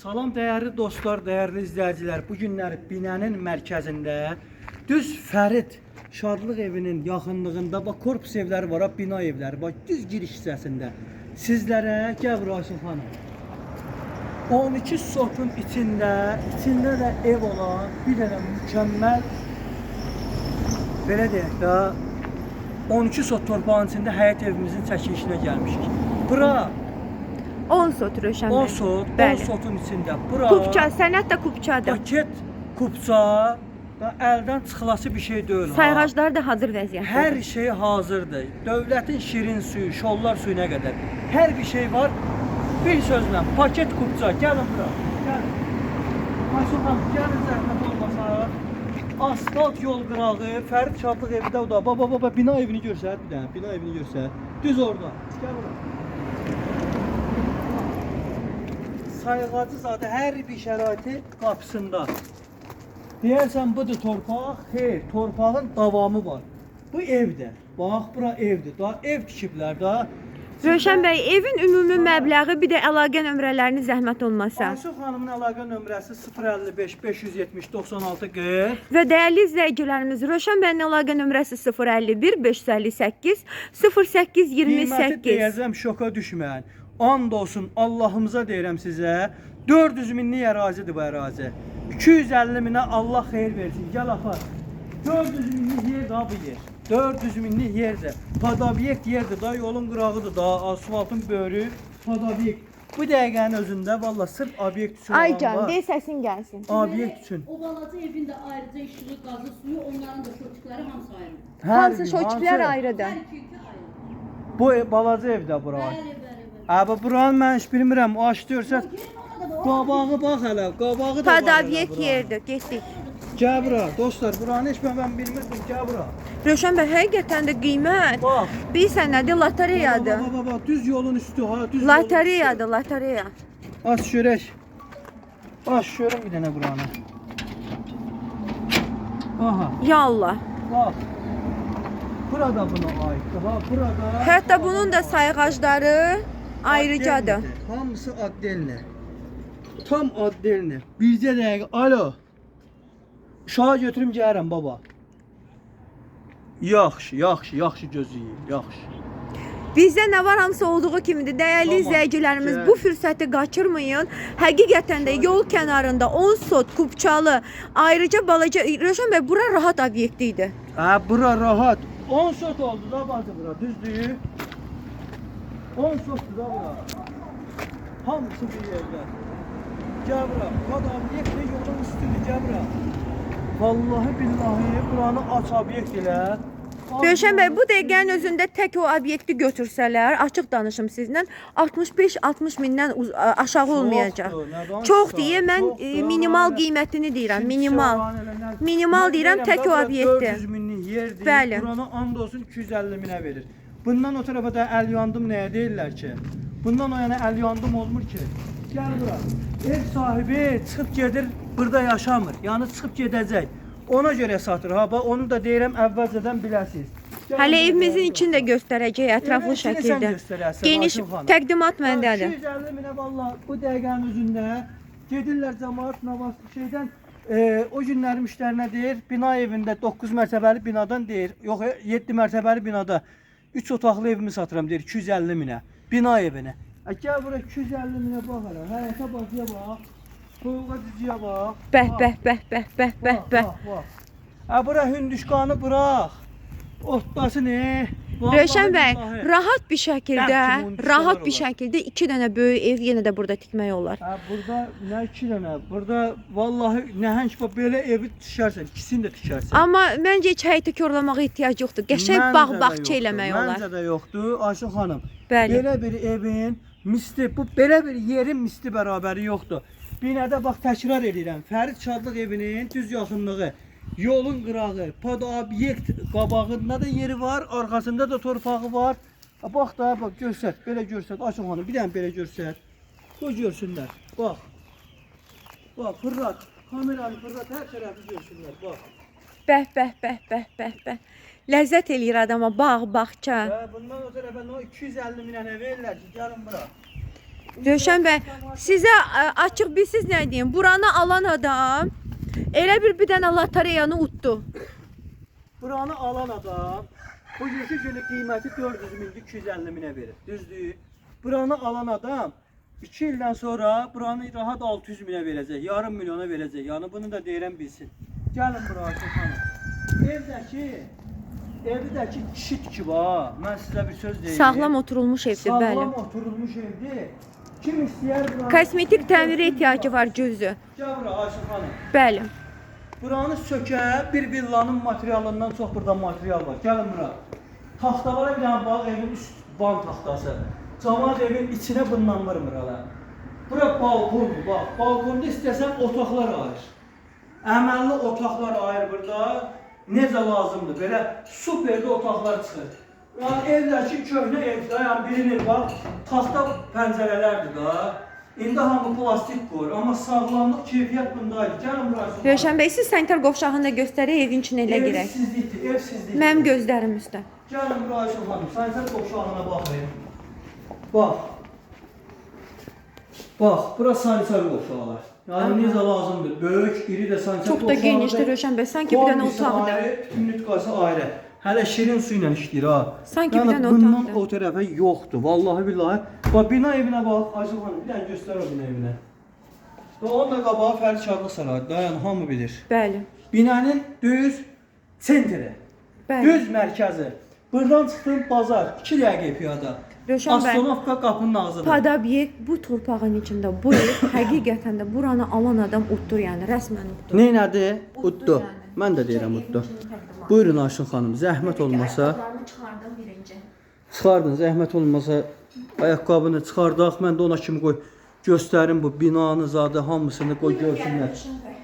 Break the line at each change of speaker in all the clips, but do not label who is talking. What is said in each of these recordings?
Salam dəyərli dostlar, dəyərli izləyicilər. Bu günləri binənin mərkəzində düz Fərid Şadlıq evinin yaxınlığında bax korpus evləri var, ha, bina evləri bax düz giriş hissəsində. Sizlərə Gəvr Aysun xanım 12 sotun içində, içində də ev olan bir dənə mükəmməl belə deyək də 12 sot torpağın içində həyət evimizin çəkilişinə gəlmişik. Bura
10 sot Rövşən
10
bəy.
sot, 10
Bəli.
sotun içində. Bura
Kupça, sənəd də kupçadır.
paket kupça da əldən çıxılası bir şey deyil. ha.
Sayğaclar da hazır vəziyyətdədir.
Hər şey hazırdır. Dövlətin şirin suyu, şollar suyuna qədər. Hər bir şey var. Bir sözlə paket kupça. Gəlin bura. Gəlin. Aysun xanım, gəlin zəhmət olmasa. Asfalt yol qırağı, Fərid Şadlıq evi də o da. Baba baba bina evini görsət bir dənə, bina evini görsət. Düz orada. Gəl bura. Sayğacı zadı hər bir şəraiti qapısında. Deyərsən budur torpaq, xeyr, torpağın davamı var. Bu evdir. Bax, bura evdir. Daha ev tikiblər da.
Rövşən bəy, evin ümumi məbləği bir də əlaqə nömrələrini zəhmət olmasa.
Aysu xanımın əlaqə nömrəsi 055 570 96 40.
Və dəyərli izləyicilərimiz, Rövşən bəyin əlaqə nömrəsi 051 558 08
Qiyməti
28.
deyəcəm, şoka düşməyin. And olsun Allahımıza deyirəm sizə, 400 minlik ərazidir bu ərazi. 250 minə Allah xeyir versin. Gəl apar. 400 minlik yer daha bu yer. 400 minlik yerdir. Podobyekt yerdir. Da yolun qırağıdır da, asfaltın böyrü podobyekt. Bu dəqiqənin özündə valla sırf obyekt üçün olan
Aycan,
var.
de səsin gəlsin.
Obyekt üçün.
O balaca evin də ayrıca işığı, qazı, suyu, onların da şoçikləri hamısı ayrı.
Hər
Hansı
bir-
şoçkilər
hansı-
ayrıdır.
Hər iki ayrı.
Bu balaca evdə bura.
Bəli, bəli, bəli.
Abi buranı mən heç bilmirəm. Aç görsət
Girin ona da bax.
qabağı bax hələ, qabağı da var hələ
Podobyekt
buranın.
yerdir. Getdik.
Gəl bura, dostlar, buranı heç mən bilmirdim. Gəl bura.
Rövşən bəy, həqiqətən də qiymət.
Bax.
Bilirsən nədir? Lotereyadır.
Bax, bax, bax, düz yolun üstü ha, düz yolun
Lotereyadır, lotereya.
üstü. Aç görək. Aç görüm bir dənə buranı. Aha,
Ya Allah.
bax. Burada buna aiddir. Ha, burada.
Hətta bunun da sayğacları ayrıcadır.
Addelnidir. Hamısı addelni. Tam addelni. Bircə dəqiqə. Alo. Uşağı götürüm gəlirəm baba. Yaxşı, yaxşı, yaxşı gözləyir, yaxşı.
Bizdə nə var hamısı olduğu kimidir. Dəyərli
Tamam.
izləyicilərimiz,
Gəl.
bu fürsəti qaçırmayın. Həqiqətən də yol kənarında 10 sot kupçalı, ayrıca balaca Rövşən bəy, bura rahat obyekti idi.
Ha, bura rahat. 10 sot oldu da bacı bura, düzdür? 10 sotdur da bura. Hamısı bir yerdə. Gəl bura. Qad obyekt də yolun üstüdür, gəl bura. Vallahi billahi buranı aç obyekt elə.
Rövşən bəy, bu dəqiqənin özündə tək o obyekti götürsələr, açıq danışım sizlə, 65-60 mindən aşağı olmayacaq.
Çoxdur, nə danışırsan?
Çox deyə mən
Çoxdur,
minimal
amma
qiymətini deyirəm,
Şimdi
minimal.
oranı elə nə-
Minimal
Mən
deyirəm,
deyirəm
tək
da,
o
bura
obyekti.
400 minlik yerdir.
Bəli.
Buranı and olsun 250 minə verir. Bundan o tərəfə də əl yandım nəyə deyirlər ki? Bundan o yana əl yandım olmur ki. Gəl bura. Ev sahibi çıxıb gedir, burada yaşamır. Yəni çıxıb gedəcək. Ona görə satır ha. Bax onu da deyirəm əvvəlcədən biləsiniz. Gəlin
Hələ
bura,
evimizin
gəlin
içini də göstərəcək ətraflı
Evin içini sən
şəkildə.
göstərərsən,
Geniş
Ayşən xanım.
təqdimat məndədir.
250 minə valla bu dəqiqənin özündə gedirlər cəmaət Navas şeydən o günləri müştərinə deyir, bina evində 9 mərtəbəli binadan deyir, yox 7 mərtəbəli binada 3 otaqlı evimi satıram deyir 250 minə. Bina evinə. Gəl bura 250 minə bax hələ. Həyətə bacıya bax. Soyuğa ciciyə bax.
Bəh,
Bax,
bəh, bəh, bəh, bəh, bəh,
bax,
bəh.
bax, bax. Bura hündüşkanı bırax. Otdası ne? Vallahi
Rövşən bəy,
billahi.
rahat bir şəkildə,
Dəb kimi hündüşkalar
rahat bir
olar.
şəkildə 2 dənə böyük ev yenə də burada tikmək olar.
Ha, burada nə iki dənə, burada vallahi nəhəng bax belə evi tikərsən, ikisini də tikərsən.
Amma məncə heç həyəti korlamağa ehtiyac yoxdur. Qəşəng
Məncə
bağ
də
bağça
yoxdur,
eləmək olar.
Məncə də yoxdur, Ayşə xanım.
Bəli.
Belə bir evin misli, bu belə bir yerin misli bərabəri yoxdur. Binədə bax təkrar eləyirəm. Fərid Şadlıq evinin düz yaxınlığı, yolun qırağı, podobyekt qabağında da yeri var, arxasında da torpağı var. Ha, bax da bax göstər, belə göstər Ayşə xanım, bir dənə belə göstər. Qoy görsünlər. Bax. Bax, fırlat. Kameranı fırlat, hər tərəfi görsünlər. Bax.
Bəh, bəh, bəh, bəh, bəh, bəh. Ləzzət eləyir adama bağ, bağça.
Və bundan o tərəfə nə 250 minə nə verirlər ki, gəlin bura.
Rövşən bəy, sizə açıq bir siz nə deyim? Buranı alan adam elə bir dənə lotereyanı utdu.
Buranı alan adam bugünkü günü qiyməti 400 mindir, 250 minə verir. Düzdür? Buranı alan adam 2 ildən sonra buranı rahat 600 minə verəcək, yarım milyona verəcək. Yəni bunu da deyirəm bilsin. Gəlin bura Ayşə xanım. Evdəki evdəki kişi tikib ha. Mən sizə bir söz deyim.
Sağlam oturulmuş evdir, bəli.
Sağlam oturulmuş evdir. Kim istəyər buranı?
Kosmetik təmirə ehtiyacı var cüzü.
Gəl bura Ayşə xanım.
Bəli.
Buranı sökə bir villanın materialından çox burada material var. Gəlin bura. Taxtalara bir dənə bax, evin üst ban taxtası. Camaat evin içinə bundan vurmur hələ. Bura balkondur, bax. Balkonda istəsən otaqlar ayır. Əməlli otaqlar ayır burada. Necə lazımdır? Belə superdə otaqlar çıxır. Yəni evdəki köhnə evdə, yəni bilinir bax, taxta pəncərələrdir da. İndi hamı plastik qoyur, amma sağlamlıq, keyfiyyət bundaydı. Gəlin bura.
Rövşən bəy, siz sanitar qovşağını da göstərək, evin içinə elə girək.
Evsizlikdir, evsizlikdir.
Mənim gözlərim üstə.
Gəlin bura Ayşə xanım, sanitar qovşağına baxın. Bax. Bax, bura sanitar qovşağı. Yəni necə lazımdır? Böyük, iri də sanitar
Çox da
qovşağıdır.
genişdir Rövşən bəy, sanki bir dənə
Kombisi
otaqdır.
ayrı, bütün nitqası ayrı. Hələ şirin su ilə işləyir ha.
Sanki bir
yəni
dənə
bundan
otaqdır.
o tərəfə yoxdur. Vallahi billahi. Bax bina evinə bax, Ayşə xanım, bir dənə göstər o bina evinə. Və onun da qabağı Fərid Şadlıq Sarayıdır. Da, yəni hamı bilir.
Bəli.
Binanın düz sentri.
Bəli.
Düz mərkəzi. Buradan çıxdın bazar, 2 dəqiqə piyada.
Rövşən bəy.
Astonovka qapının ağzıdır.
Padabyekt bu torpağın içində bu ev həqiqətən də buranı alan adam utdu, yəni rəsmən utdu.
Neynədi?
Utdu
Utdu.
yəni.
Mən də deyirəm utdu.
Evin içini təqdim
Buyurun Ayşın xanım, zəhmət olmasa
Ayaqqabılarımı çıxardım birinci.
çıxardın, zəhmət olmasa ayaqqabını çıxardaq. Mən də ona kimi qoy göstərim bu binanı zadı hamısını qoy
Buyurun gəlin
görsünlər.
Rövşən bəy.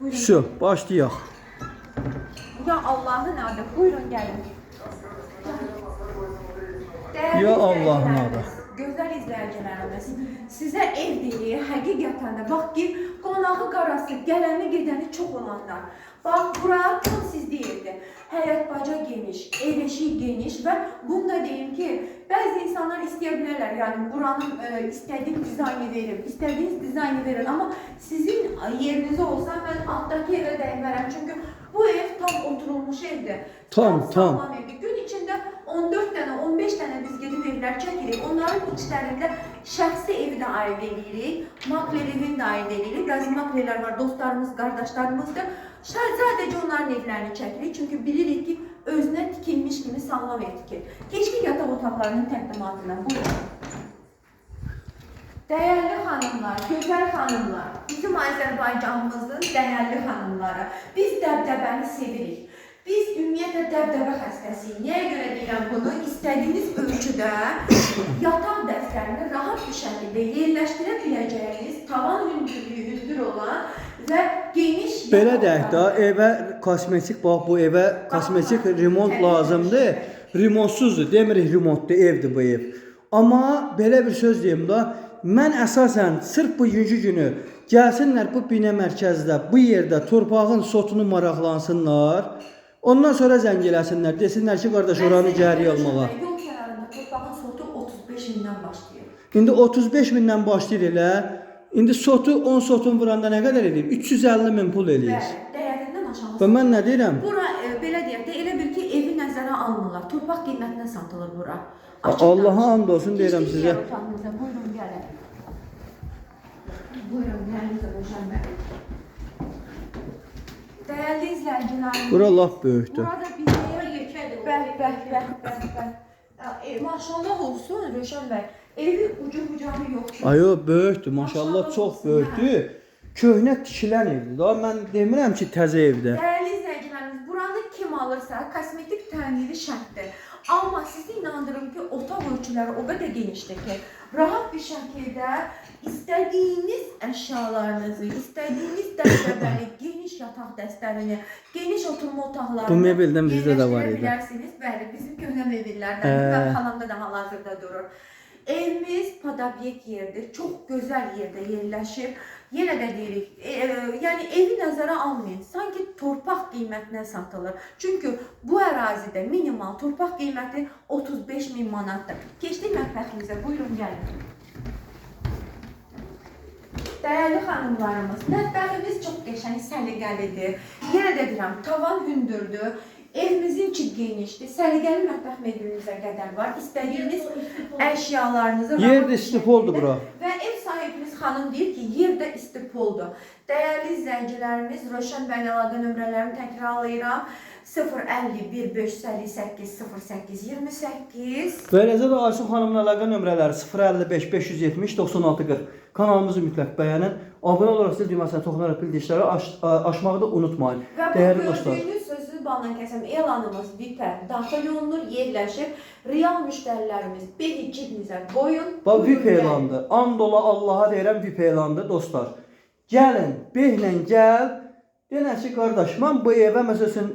Buyurun.
Şu, başlayaq.
Ya Allahın adı. Buyurun gəlin. Dəyərli
Ya Allahın
izləyicilərimiz,
adı.
Gözəl izləyicilərimiz, sizə ev deyirik, həqiqətən də bax ki, qonağı qarası, gələni gedəni çox olanlar. Bax, bura tam sizdə evdir. Həyət baca geniş, ev eşiyi geniş və bunu da deyim ki, bəzi insanlar istəyə bilərlər, yəni buranın istədiyim dizaynı verim, istədiyiniz dizaynı verin, amma sizin yerinizə olsa mən altdakı evə dəymərəm. Çünki bu ev tam oturulmuş evdir.
Tam, tam.
sağlam evdir. Gün içində 14 dənə, 15 dənə biz gedib evlər çəkirik. Onların içlərində şəxsi evi də ayırd edirik, makler evini də ayırd edirik. Bəzi maklerlər var, dostlarımız, qardaşlarımızdır. Sadəcə onların evlərini çəkirik. Çünki bilirik ki, özünə tikilmiş kimi sağlam ev tikir. Keçdik yataq otaqlarının təqdimatına. Buyurun. Dəyərli xanımlar, gözəl xanımlar, bizim Azərbaycanımızın dəyərli xanımları, biz dəbdəbəni sevirik. Biz ümumiyyətlə dəbdəbə xəstəsiyik. Niyə görə deyirəm bunu? İstədiyiniz ölçüdə yataq dəstərini rahat bir şəkildə yerləşdirə biləcəyiniz tavan hündürlüyü hündür olan və geniş
Belə
yataq
deyək də,
otaqları.
evə kosmetik bax bu evə kosmetik remont lazımdır. Remontsuzdur. Demirik remontdur, evdir bu ev. Amma belə bir söz deyim də, mən əsasən sırf bugünkü günü gəlsinlər bu bina mərkəzdə, bu yerdə torpağın sotunu maraqlansınlar. Ondan sonra zəng eləsinlər, desinlər ki, qardaş oranı gəriyə almağa.
Yol kənarında torpağın sotu 35 mindən başlayır.
İndi 35 mindən başlayır elə. İndi sotu 10 sotun vuranda nə qədər eləyir? 350 min pul eləyir.
Bəli, dəyərindən aşağı.
Və mən nə deyirəm?
Bura belə deyək də, elə bil ki, evi nəzərə almırlar. Torpaq qiymətinə satılır bura.
Allaha and olsun deyirəm
Keçdik
sizə.
digər otağımıza. Buyurun gəlin. Buyurun gəlin Rövşən bəy. Dəyərli izləyicilərimiz.
Bura lap böyükdür.
Burada bizi
Bura yekədir.
Bəh, bəh, bəh, bəh, bəh. Maşallah olsun Rövşən bəy. Evi ucu bucağı yoxdur.
Ayo böyükdür, maşallah
Maşallah
çox
olsun,
böyükdür. Köhnə tikilən evdir. Daha mən demirəm ki, təzə evdir.
Dəyərli izləyicilərimiz, buranı kim alırsa, kosmetik təmiri şərtdir. Amma sizi inandırım ki, otaq ölçüləri o qədər genişdir ki, rahat bir şəkildə istədiyiniz əşyalarınızı, istədiyiniz dəbdəbəli, geniş yataq dəstərini, geniş oturma otaqlarını
Bu mebeldən bizdə də var idi.
yerləşdirə bilərsiniz. Bəli, bizim köhnə mebellərdəndir. Mən xalamda da hal-hazırda durur. Evimiz podobyekt yerdir. Çox gözəl yerdə yerləşir. Yenə də deyirik, yəni evi nəzərə almayın. Sanki torpaq qiymətinə satılır. Çünki bu ərazidə minimal torpaq qiyməti 35 min manatdır. Keçdik mətbəximizə. Buyurun gəlin. Dəyərli xanımlarımız, mətbəximiz çox qəşəng, səliqəlidir. Yenə də deyirəm, tavan hündürdür. Evimizin içi genişdir. Səliqəli mətbəx mebelimizə qədər var. İstədiyiniz əşyalarınızı
Yer
rahat
də istipoldur
şəkildə
bura.
Və ev sahibimiz xanım deyir ki, yer də istipoldur. Dəyərli izləyicilərimiz, Rövşən bəy əlaqə nömrələrimi təkrarlayıram. 051 558 08 28.
Və eləcə də Aysun xanımın əlaqə nömrələri 055 570 96 40. Kanalımızı mütləq bəyənin. Abunə olaraq zil düyməsinə toxunaraq bildirişləri açmağı da unutmayın.
Və bu
Dəyərli dostlar.
gördüyünüz sözü bana kəsəm elanımız VIP-ə daxil olunur, yerləşir. Real müştərilərimiz beli cibinizə qoyun.
Bax
Buyurun,
VIP
gəlin.
elandır. And ola Allaha deyirəm VIP elandır dostlar. Gəlin, behlə gəl. Denən ki, qardaş, mən bu evə məsəl üçün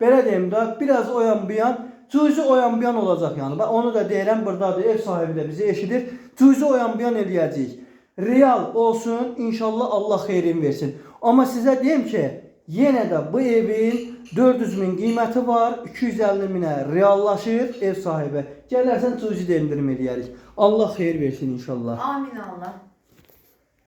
belə deyim də, biraz o yan bu yan, cüzi o yan bu yan olacaq yəni. Bax onu da deyirəm, burdadır, ev sahibi də bizi eşidir. Cüzi o yan bu yan eləyəcəyik. Real olsun, inşallah Allah xeyrin versin. Amma sizə deyim ki, yenə də bu evin 400 min qiyməti var, 250 minə reallaşır ev sahibi. Gələrsən cüzi də endirim eləyərik. Allah xeyir versin inşallah.
Amin Allah.